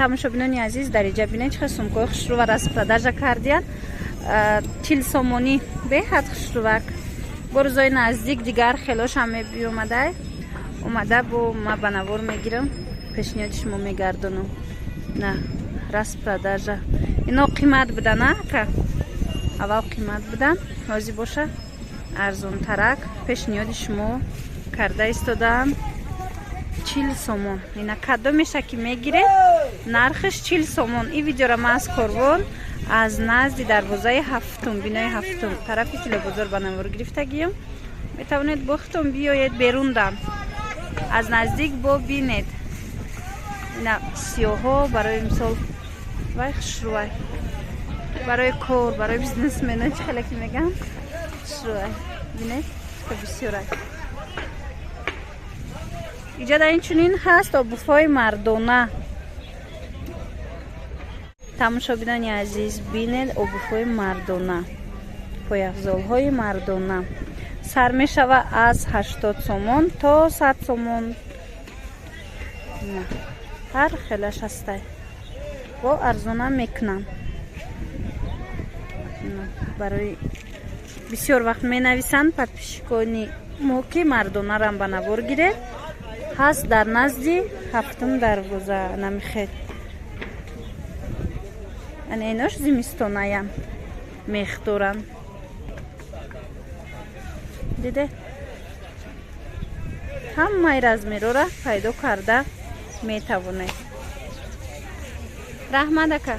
Тамошобинони азиз, дар иҷа бинед, чӣ хел сумкаҳои хушрӯва распродажа кардиян, 40 сомонӣ. Беҳад хушрӯвак. Бо рӯзои наздик дигар хелошам мебиомадай, омада бо ма ба навор мегирам, пешниҳоди шумо мегардонам. На распродажа ино қимат будан, ака, аввал қимат будан, ҳозир боша арзонтарак пешниҳоди шумо карда истодаам. 40 сомон. Ина кадомеша ки мегиред, нархиш 40 сомон. Ин видеора ман аз Корвон, аз назди дарвозаи ҳафтум, бинои ҳафтум, тарафи Тилобозор ба навор гирифтагиям. Метавонед бо худтон биёед берундан, аз наздик бо бинед. Ина сиёҳҳо барои мисол, вай хушрӯвай, барои кор, барои бизнесмена, чӣ хеле ки мегӯям, хушрӯвай. Бинед, бисёрай. Иҷода инчунин ҳаст обувь ҳои мардона. Тамошобинони азиз, бинед, обувь ҳои мардона, пойафзолҳои мардона сар мешава аз 80 сомон то 100 сомон. Ҳар хелаш ҳастай, бо арзона мекунам. Барои бисёр вақт менависанд подписчик они мо, ки мардонарам ба навор гиред. Ҳаст дар назди ҳафтум дарвоза намихед. Ана инош зимистонаям, мех доранд, диде, ҳамаи размер ора пайдо карда метавонед. Раҳмат, ака.